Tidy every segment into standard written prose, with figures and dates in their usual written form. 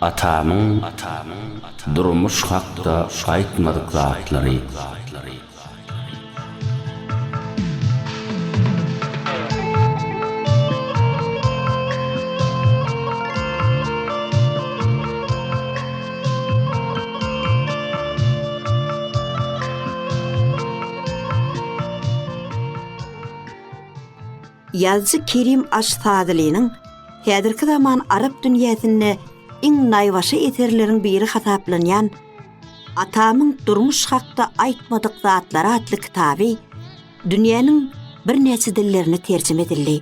Atamyň durmuş hakda aýtmadyk zatlary. Ýazyjy Kerim Aş-Sadylynyň häzirki zaman arap dünýäsinde iň naýbaşy eserleriň biri hasaplanýan Atamyň durmuş hakda aýtmadyk zatlary atly kitaby dünýäniň birnäçe dillerine terjime edildi.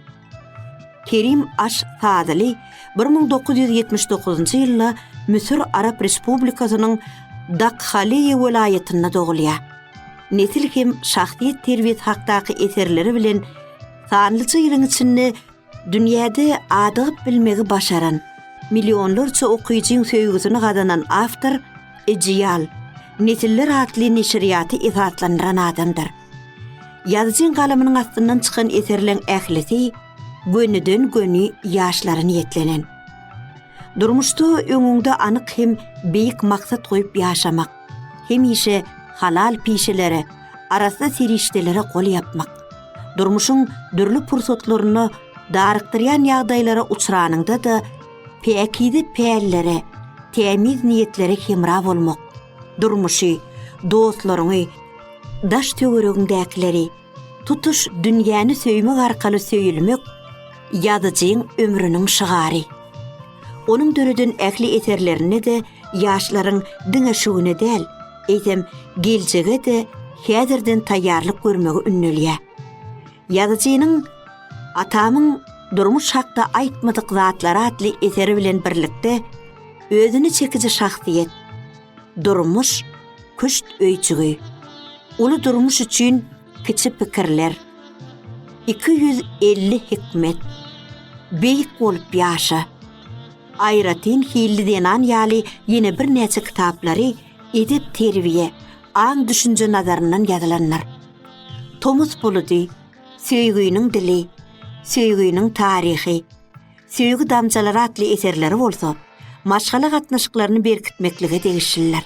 Kerim Aş-Sadyly 1979-njy ýylda Müsür Arap Respublikasynyň Dakhaliýa welaýatynda dogulýar. Nesil hem şahsyýet terbiýesi hakdaky eserleri bilen sanlyja ýylyň içinde dünýäde adygyp bilmegi başaran, millionlarça okyjyň söýgüsini gazanan awtor Ejyal, Nesiller atly neşirýaty esaslandyran adamdyr. Ýazyjyň galamynyň astyndan çykan eserleň ählisi gönüden-göni ýaşlara niýetlenen. Durmuşda öňüňde anyk hem beýik maksat goýup ýaşamak, hemişe halal pişelere, arassa serişdelere gol ýapmak, durmuşyň dürli pursatlarynda darykdyrýan ýagdaýlara uçranyňda-da päkize pällere, tämiz niýetlere hemra bolmak, durmuşy, dostlaryňy, daş-töweregiňdäkileri, tutuş dünýäni söýmek arkaly söýülmek ýazyjyň ömrüniň şygary. Onuň döreden ähli eserlerinde-de ýaşlaryň diňe şu güne däl, eýsem, geljege-de häzirden taýýarlyk görmegi ündelýär. Ýazyjynyň Atamyň durmuş hakda aýtmadyk zatlary atly eseri bilen birlikde özüne çekiji şahsyýet, Durmuş, küşt öýjügi. Uly durmuş üçin kiçi pikirler. 250 hikmet. Beýik bolup ýaşa. Aýratyn hilli zenan ýaly ýene birnäçe kitaplary edep-terbiýe, aň-düşünje nazaryndan ýazylandyr. Tomus buludy, Söýginiň dili, Söýginiň taryhy, Söýgi damjalary atly eserleri bolsa, maşgala gatnaşyklaryny berkitmeklige degişlidir.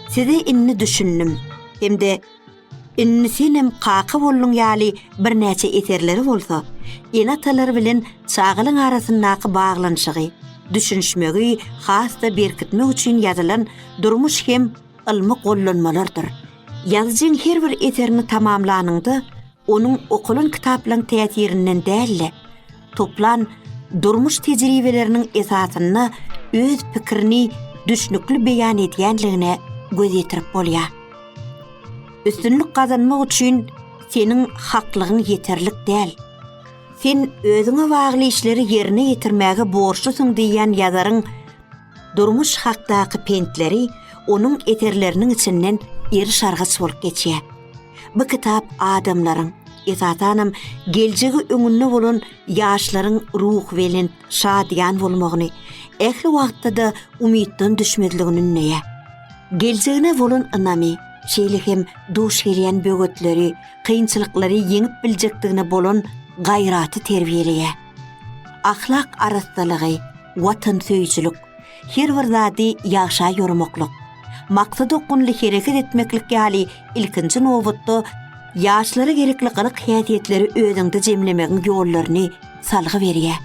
Size indi düşündim hem-de Indi senem kaka bolduň ýaly birnäçe eserleri bolsa, ene-atalar bilen çagalaň arasyndaky baglanyşygy, düşünişmegi has-da berkitmek üçin ýazylan durmuş hem ylmy gollanmalardyr. Ýazyjyň her bir eserini tamamlanyňda, onuň okalan kitaplaryň täsirinden däl-de, toplan durmuş tejribeleriniň esasynda öz pikirini düşnükli beýan edýänligine göz ýetirip bolýar. Üstünlik gazanmak üçin seniň haklygyň ýeterlik däl. Sen özüňe bagly işleri ýerine ýetirmäge borçlusyň diýýän ýazaryň Durmuş hakdaky pentleri onuň eserleriniň içinden eriş-argaç bolup geçýär. Bu kitap adamlaryň, esasanam, geljegi öňünde bolan ýaşlaryň ruhubelent, şadyýan bolmagyny, ähli wagtda-da umytdan düşmezligini ündeýär. Geljegine bolan ynamy, şeýle hem duş gelýän böwetleri, kynçylyklary ýeňip biljekdigine bolan gaýraty terbiýeleýär. Ahlak arassalygy, watansöýüjilik, her bir zady ýagşa ýormaklyk, maksadaokgunly hereket etmeklik ýaly ilkinji nobatda ýaşlara gerekli gylyk-häsiýetleri özüňde jemlemegiň ýollaryny salgy berýär.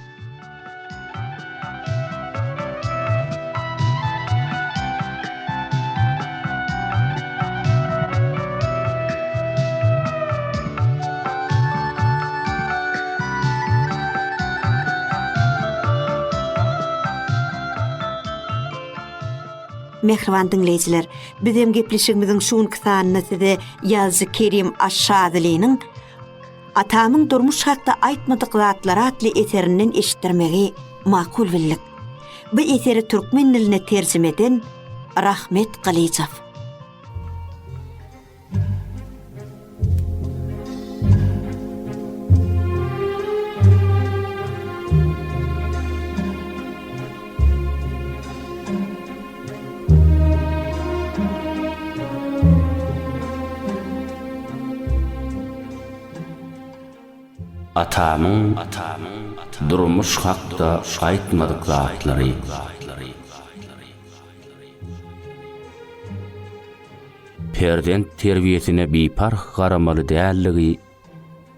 Mähriban diňleýjiler, bizem gepleşigimiziň şu günki sanynda size ýazyjy Kerim Aşşadylynyň Atamyň durmuş hakda aýtmadyk zatlary atly eserinden eşitdirmegi makul bildik. Bu eseri türkmen diline terjime eden Rahmet Gylyjow. Atamyň durmuş hakda aýtmadyk zatlary. Perzent terbiýesine biparh garamaly däldigi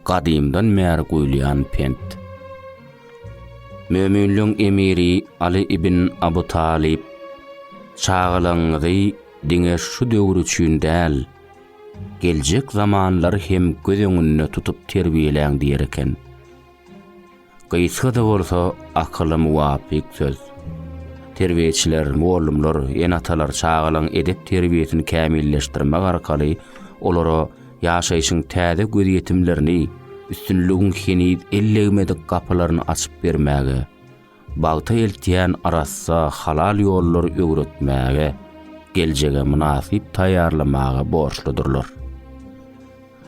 gadymdan bäri guýulýan pent. Möminleň emiri Aly ibn Abu Talyp, Çagalaňyzy diňe şu döwür üçin däl, geljek zamanlary hem göz öňünde tutup terbiýeläň diýer eken. Gysga-da bolsa, akyla muwapyk söz. Terbiýeçiler, mugallymlar, ene-atalar çagalaryň edep-terbiýesini kämilleşdirmek arkaly olara ýaşaýşyň täze gözýetimlerini, üstünligiň heniz el degmedik gapylaryny açyp bermäge, bagta eltýän arassa, halal ýollary öwretmäge, geljege mynasyp taýýarlamaga borçludyrlar.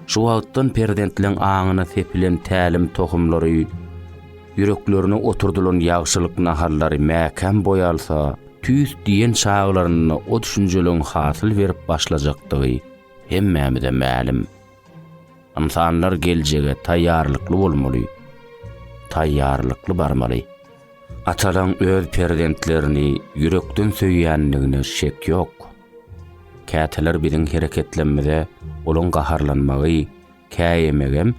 Şu wagtdan perzentleň aňyna sepilen tälim tohumlary, ýüreklerine oturdylan ýagşylyk nahallary mäkäm boý alsa, tüýs diýen çaglarynda o düşünjeleň hasyl berip başlajakdygy hemmämize mälim. Ynsanlar geljege taýýarlykly bolmaly, taýýarlykly barmaly. Atalaň öz perzentlerini ýürekden söýýändigine şek ýok. Käteler biziň hereketlerimize olaň gaharlanmagy, käýemegem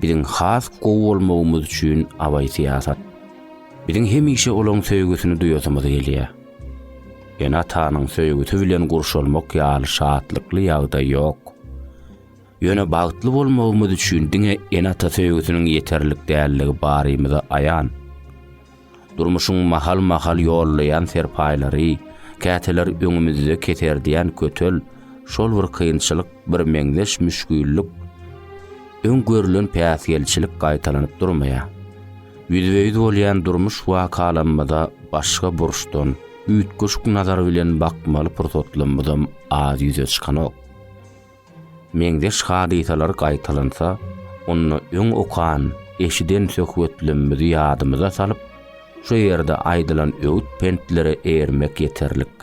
biziň has gowy bolmagymyz üçin abaý syýasat. Biziň hemişe olaň söýgüsini duýasymyz gelýär. Ene-atanyň söýgüsi bilen gurşalmak ýaly şatlykly ýagdaý ýok. Ýöne bagtly bolmagymyz üçin diňe ene-ata söýgüsiniň ýeterlik däldigi barymyza aýan. Durmuşyň mahal-mahal ýollaýan serpaýlary, käteler öňümizde keserdýän kötel, şol bir kynçylyk, birmeňzeş müşgillik, öň görlen päsgelçilik gaýtalanyp durmaýar. Ýüzbe-ýüz bolýan durmuş wakalarymyza başga burçdan, üýtgeşik nazar bilen bakmaly pursatlarymyzam az ýüze çykanok. Meňzeş hadysalar gaýtalansa, onda öň okan, eşiden söhbetlemmizi ýadymyza salyp, şu ýerde aýdylan öwüt-pentlere eýermek ýeterlik.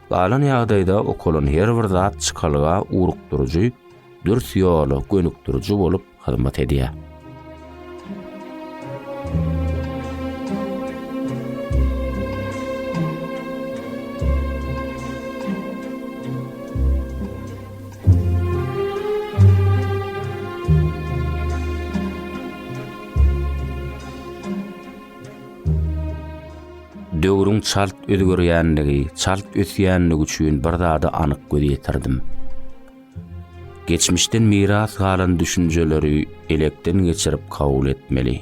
Galan ýagdaýda okalan her bir zat çykalga ugrukdyryjy, dürs ýola gönükdiriji bolup hyzmat edýär. Döwrüň çalt özgerýänligi, çalt ösýänligi üçin bir zada anyk göz ýetirdim. Geçmişden miras galan düşünjeleri elekden geçirip kabul etmeli.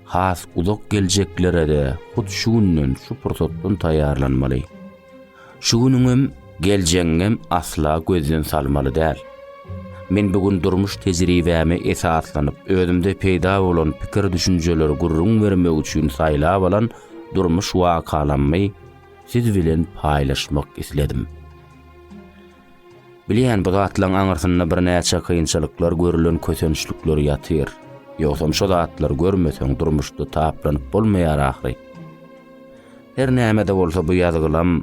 Has uzak geljeklerede hut şu günden, şu pursatdan taýýarlanmaly. Şu günüňem, geljegiňem asla gözden salmaly däl. Men bu gün durmuş tejribäme esaslanyp, özümde peýda bolan pikir-düşünjeleri gürrüň bermek üçin saýlap alan durmuş wakalammy siz bilen paýlaşmak isledim. Bilýän, bu zatlaň aňyrsynda birnäçe kynçylyklar, görülen kösençlikler ýatyr. Ýogsam şo zatlary görmeseň, durmuşda taplanyp bolmaýar ahyry. Her näme-de bolsa bu ýazgylam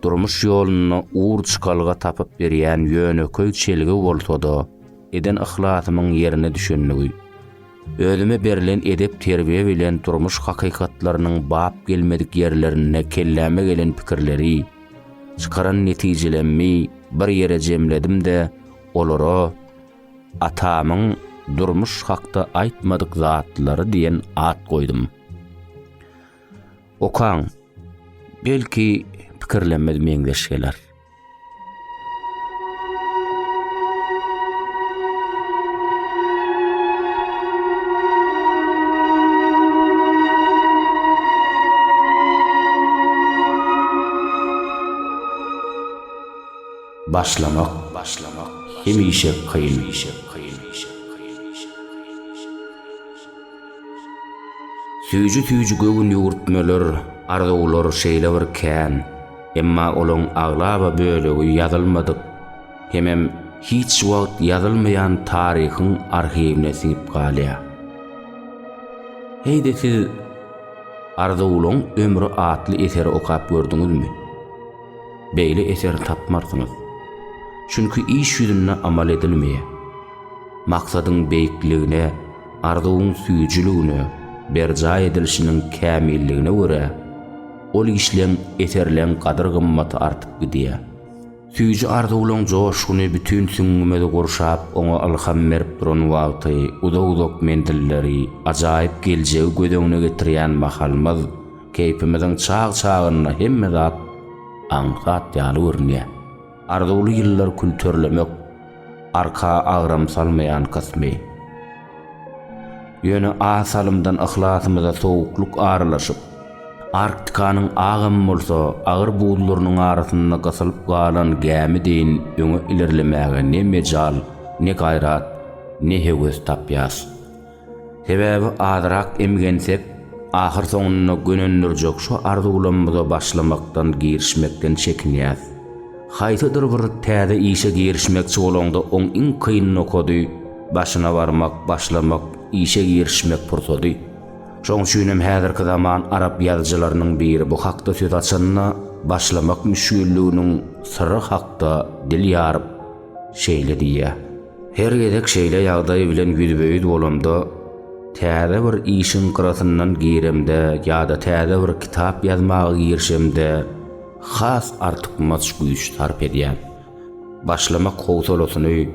durmuş ýolunda ugur çykalga tapyp berýän ýönekeý çelgi bolsa-da, eden yhlasymyň ýerine düşenligi, özüme berlen edep-terbiýe bilen durmuş hakykatlarynyň bap gelmedik ýerlerinde kelläme gelen pikirleri, Çykaran netijelemmi bir ýere jemledim-de, olara Atamyň durmuş hakda aýtmadyk zatlary diýen at goýdum. Okaň, belki pikirlemmiz meňzeş geler. Başlamak hemişe kyn. Süýji-süýji göwün ýüwürtmeler, arzuwlar şeýle bir kän. Emma olaň aglaba bölegi ýazylmadyk hemem hiç wagt ýazylmaýan taryhyň arhiwine siňip galýar. Heý-de siz Arzuwlaň ömri atly eseri okap gördüňizmi? Beýle eseri tapmarsyňyz. Çünki iş ýüzünde amal edilmeýär. Maksadyň beýikligine, arzuwyň süýjüligine, berjaý edilişiniň kämilligine görä, ol işleň, eserleň gadyr-gymmaty artyp gidýär. Süýji arzuwlaň joşguny bütin süňňümizi gurşap, oňa ylham berip duran wagty, uzak-uzak menzilleri, ajaýyp geljegi göz öňüne getirýän mahalymyz, keýpimiziň çag-çagynda hemme zat aňsat ýaly görünýär. Arzuwly ýyllar külterlemek arka agram salmaýan kysmy. Ýöne az salymdan yhlasymyza sowuklyk aralaşyp, Arktikanyň agam bolsa agyr buzlarynyň arasynda gysylyp galan gämi deýin öňe ilerlemäge ne mejal, ne gaýrat, ne höwes tapýas. Sebäbi azrak emgensek, ahyrsoňunda gönendirjek şu arzuwlamyza başlamakdan, girişmekden çekinýäs. Haýsydyr bir täze işe girişmekçi bolaňda oň iň kyn nokady başyna barmak, başlamak, işe girişmek pursady. Şoň üçinem häzirki zaman arap ýazyjylarynyň biri bu hakda söz açanda başlamak müşgilliginiň syry hakda dil ýaryp, şeýle diýýär, Her gezek şeýle ýagdaý bilen ýüzbe-ýüz bolamda, täze bir işiň gyrasyndan giremde ýa-da täze bir kitap ýazmaga girişemde has artykmaç güýç sarp edýän. Başlamak howsalasyny,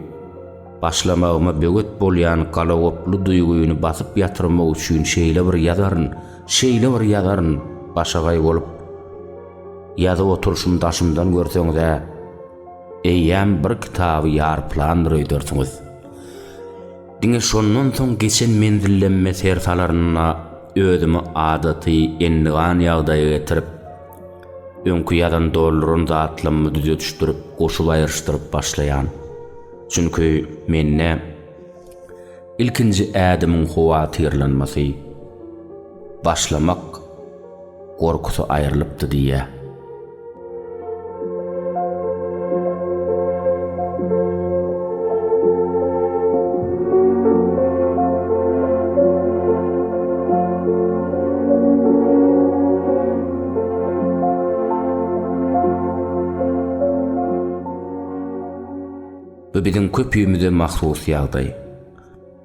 başlamagyma böwet bolýan galagoply duýgyny basyp ýatyrmak üçin şeýle bir ýazaryn, şeýle bir ýazaryn, başagaý bolup ýazyp oturyşym daşymdan görseňiz-ä, Eýýäm bir kitaby ýaryplandyr öýdersiňiz. Diňe şondan soň geçen menzillemme ser salarynda özümi adaty endigan ýagdaýa getirip, öňki ýazan dolduran zatlammy düzedişdirip, goşup-aýryşdyryp başlaýan. Çünki mende ilkinji ädimiň howatyrlanmasy, başlamak gorkusy aýrylypdy diýýär. Bu biziň köpümize mahsus ýagdaý.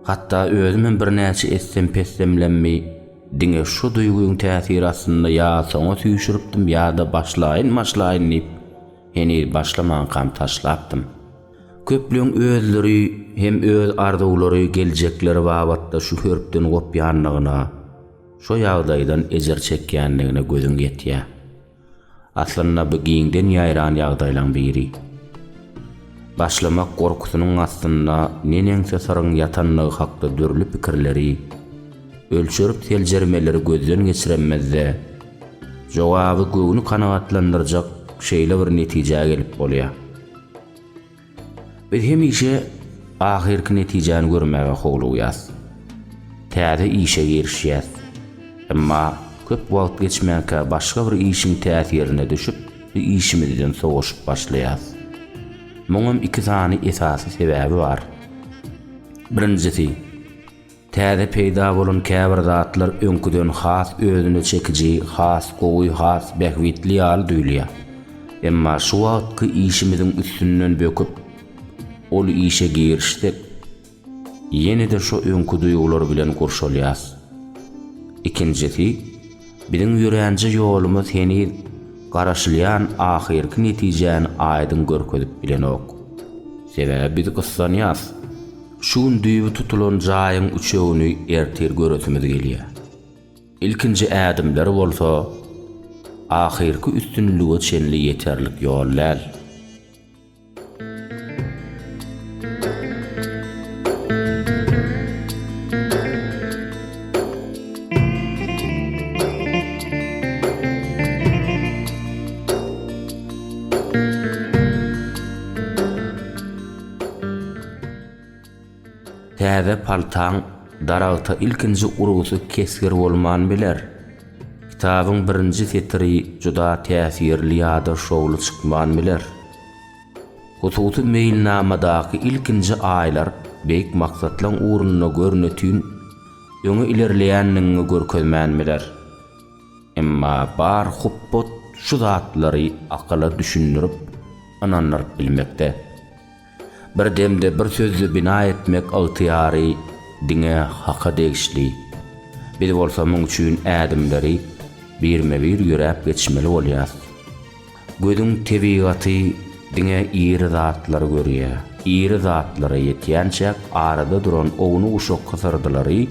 Hatda özümem birnäçe etsem-pessemlemmi Diňe şu duýgyň täsiri astynda ýa soňa süýşüripdim ýa-da başlaýyn-başlaýyn diýip, heniz başlamankam taşlapdym. Köplügiň özleri hem öz arzuwlary, geljekleri babatda şu hörpden gopýandygyna, şo ýagdaýdan ejir çekýändigine gözüň ýetýär. Aslynda bu giňden ýaýran ýagdaýlaň biri. Başlamak gorkusynyň astynda neneňsi syryň ýatandygy hakda dürli pikirleri, ölçerip seljermeleri gözden geçiremizde, jogaby göwni kanagatlandyrjak şeýle bir netijä gelip bolýar. Biz hemişe ahyrky netijäni görmäge howlugýas. Täze işe girişýäs. Emma köp wagt geçmänkä başga bir işiň täsirine düşüp, bu işimizden sowaşyp başlaýas. Muňam iki sany esasy sebäbi bar. Birinjisi, Täze peýda bolan käbir zatlar öňküden has özüne çekiji, has gowy, has bähbitli ýaly duýulýar. Emma şu wagtky işimiziň üstünden böküp, ol işe girişsek, ýene-de şo öňki duýgular bilen gurşalýas. Ikinjisi, biziň ýöränje ýolumyz heniz garaşylýan ahyrky netijäni aýdyň görkezip bilenok. Sebäbi biz gyssanýas. Şu gün düýbi tutulan jaýyň üçegini ertir göresimiz gelýär. Ilkinji ädimler bolsa ahyrky üstünlige çenli ýeterlik ýol däl. Täze paltaň daragta ilkinji urgusy kesgir bolman biler. Kitabyň birinji setiri juda täsirli ýa-da şowly çykman biler. Hususy meýilnamadaky ilkinji aýlar beýik maksatlaň ugrunda görnetin öňe ilerleýändigiňi görkezmän biler. Emma bar hupbat şu zatlary akyla düşündirip, ynandyryp bilmekde. Bir demde bir sözde bina etmek ygtyýary diňe Haka degişli. Biz bolsa muň üçin ädimleri birme-bir ýöräp geçmeli bolýas. Gözüň tebigaty. Diňe iri zatlary görýär. Iri zatlara ýetýänçäk arada duran ownuk-uşak hysyrdylary,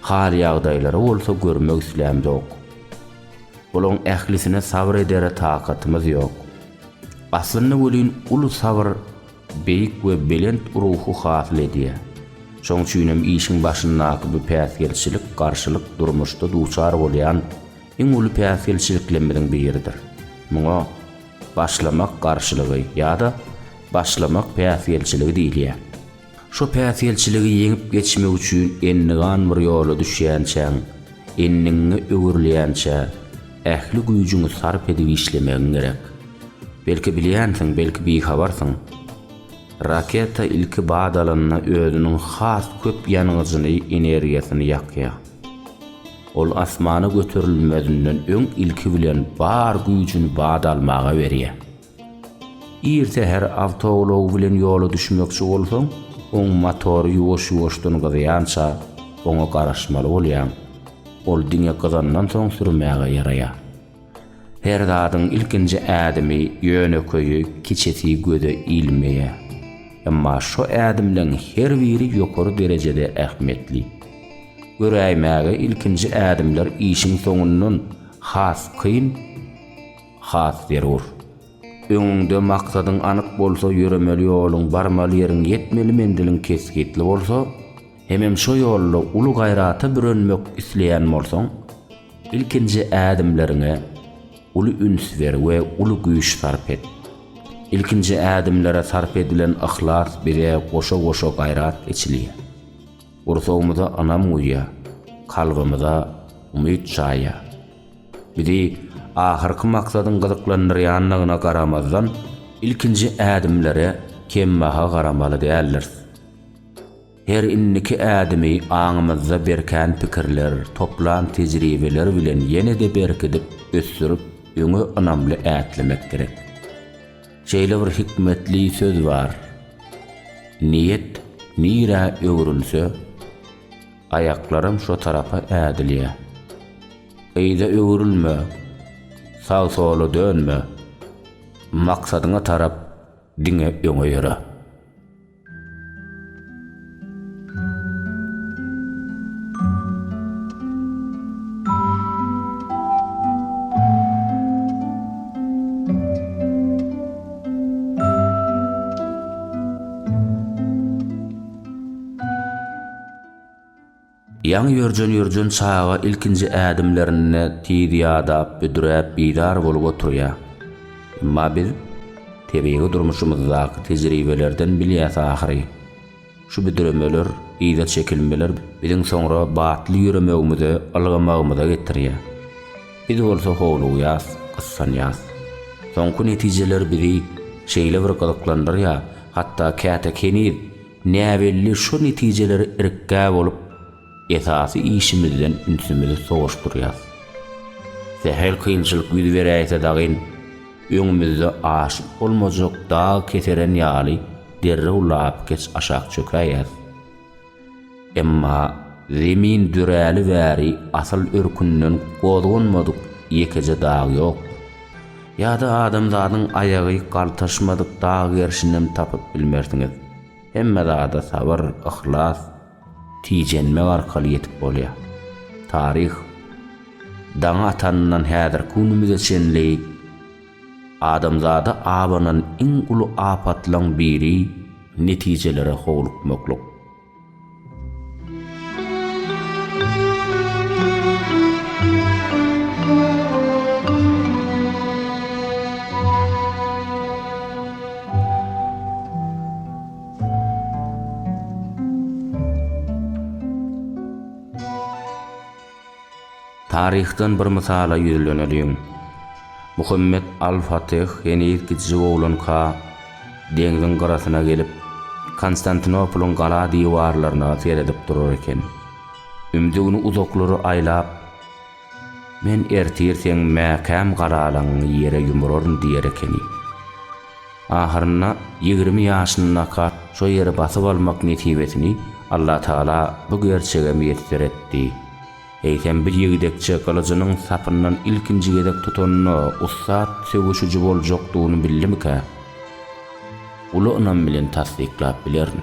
hal-ýagdaýlary bolsa görmek islämzok. Bulaň ählisine sabyr edere takatymyz ýok. Aslynda welin uly sabyr beýik we belent ruhy hasyl edýär. Şoň üçinem işiň başyndaky bu päsgelçilik, garşylyk durmuşda duçar bolýan iň uly päsgelçiliklerimiziň biridir. Muňa başlamak garşylygy ýa-da başlamak päsgelçiligi diýilýär. Şo päsgelçiligi ýeňip geçmek üçin endigan bir ýola düşýänçäň, endigiňe öwrülýänçä ähli güýjüňi sarp edip işlemegiň gerek. Belki bilýänsiň, belki bihabarsyň. Raketa ilki bat alanda özüniň has köp ýangyjyny, energiýasyny ýakýar. Ol asmana göterilmezinden öň ilki bilen bar güýjüni bat almaga berýär. Ir säher awtoulag bilen ýola düşmekçi bolsaň, oň motory ýuwaş-ýuwaşdan gyzýança, oňa garaşmaly bolýaň. Ol diňe gyzandan soň sürmäge ýaraýar. Her zadyň ilkinji ädimi ýönekeýi, kiçisi göze ilmeýär. Emma şo ädimleň her biri ýokary derejede ähmiýetli. Göräýmäge ilkinji ädimler işiň soňundan has kyn, has zerur. Öňüňde maksadyň anyk bolsa, ýöremeli ýoluň, barmaly ýeriň, ýetmeli menziliň kesgitli bolsa, hemem şo ýolda uly gaýrata bürenmek isleýän bolsaň, ilkinji ädimleriňe uly üns ber we uly güýç sarp et. Ilkinji ädimlere sarp edilen yhlas bize goşa-goşa gaýrat eçilýär. Gursagymyza ynam guýýar, kalbymyza umyt çaýýar. Bizi ahyrky maksadyň gyzyklandyrýandygyna garamazdan, ilkinji ädimlere kembaha garamaly däldiris. Her indiki ädimi aňymyzda berkän pikirler, toplan tejribeler bilen ýene-de berkidip, ösdürip, öňe ynamly ätlemek gerek. Şeýle bir hikmetli söz bar, Niýet nirä öwrülse, aýaklaram şo tarapa ädilýär. Yza öwrülme, sag-sola dönme, maksadyňa tarap diňe öňe ýöre. Ýaňy ýörjen-ýörjen çaga ilkinji ädimlerinde tiz ýadap, büdräp, bizar bolup oturýar. Emma biz tebigy durmuşymyzdaky tejribelerden bilýäs ahyry. Şu büdremeler, yza çekilmeler biziň soňra batly ýöremegimize, ylgamagymyza getirýär. Biz bolsa howlugýas, gyssanýas. Soňky netijeler bizi şeýle bir gyzyklandyrýar, hatda käte heniz Näbelli şu netijelere irikgä bolup, esasy işimizden ünsümizi sowaşdyrýas. Sähel kynçylyk ýüz beräýse dagyn, öňümizde aşyp bolmajak dag keseren ýaly derrew lapykeç aşak çökäýäs. Emma Zemin döräli bäri asyl örkünden gozganmadyk ýekeje dag ýok. Ýa-da adamzadyň aýagy galtaşmadyk dag gerşinem tapyp bilmersiňiz. Hemme zada sabyr, yhlas, tijenmek arkaly ýetip bolýar. Taryh, daňy atanyndan häzirki günümize çenli adamzada abanan iň uly apatlaň biri netijelere howlukmaklyk. Taryhdan bir mysala ýüzleneliň. Muhammet al-Fatih heniz kiçijik oglanka deňziň gyrasyna gelip, Konstantinopolyň gala diwarlaryna seredip durar eken. Ümzügini uzaklara aýlap, Men ertir seň mäkäm galalaňňy ýere ýumuraryn diýer ekeni. Ahyrynda 20 ýaşyndaka şo ýeri basyp almak nesibesini Allatagala bu gerçege miýesser etdi. Eýsem bir ýigdekçe gylyjynyň sapyndan ilkinji gezek tutanda ussat söweşiji boljakdygyny bildimikä? uly ynam bilen tassyklap bilerin.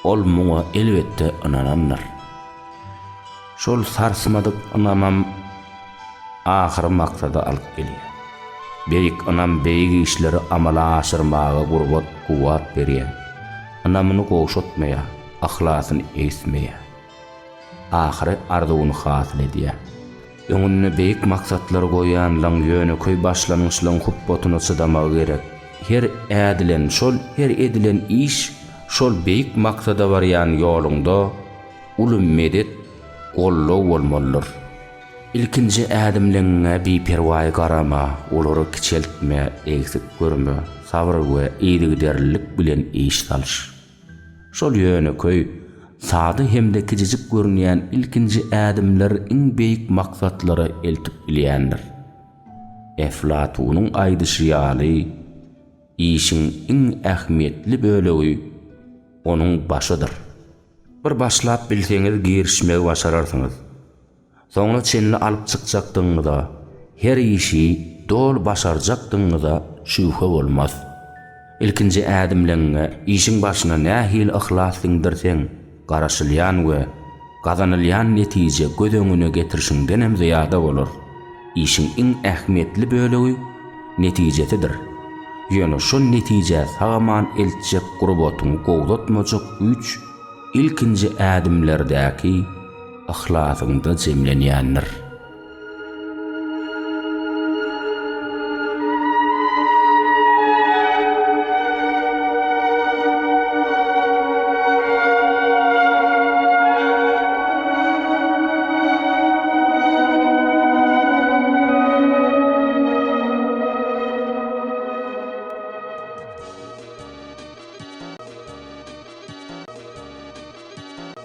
Ol muňa elbetde ynanandyr. Şol sarsmadyk ynamam ahyry maksada alyp gelýär. Beýik ynam beýik işleri amala aşyrmaga gurbat, kuwwat berýär. Ynamyny gowşatmaýar, yhlasyny egsmeýär. Ahyry arzuwyny hasyl edýär. Öňünde beýik maksatlar goýanlaň ýönekeý başlangyçlaň hupbatyna çydamagy gerek. Her ädilen şol her edilen iş şol beýik maksada barýan ýoluňda uly medet, goldaw bolmalydyr. Ilkinji ädimleňňe biperwaý garama, olary kiçeltme, egsik görme, sabyr we yzygiderlilik bilen iş salyş. Şol ýönekeý, sada hem-de kiçijik görünýän ilkinji ädimler iň beýik maksatlara eltip bilýändir. Eflatunyň aýdyşy ýaly, işiň iň ähmiýetli bölegi onuň başydyr. Bir başlap bilseňiz girişmegi başararsyňyz. Soňuna çenli alyp çykjakdygyňyza, her işi doly başarjakdygyňyza şübhe bolmaz. Ilkinji ädimleňňe işiň başyna nähili yhlas siňdirseň, garaşylýan we gazanylýan netije göz öňüne getirişiňdenem zyýada bolar. Işiň iň ähmiýetli bölegi netijesidir. Ýöne şol netijä sag-aman eltjek gurbatyňy gowzatmajak güýç ilkinji ädimlerdäki yhlasyňda jemlenýändir.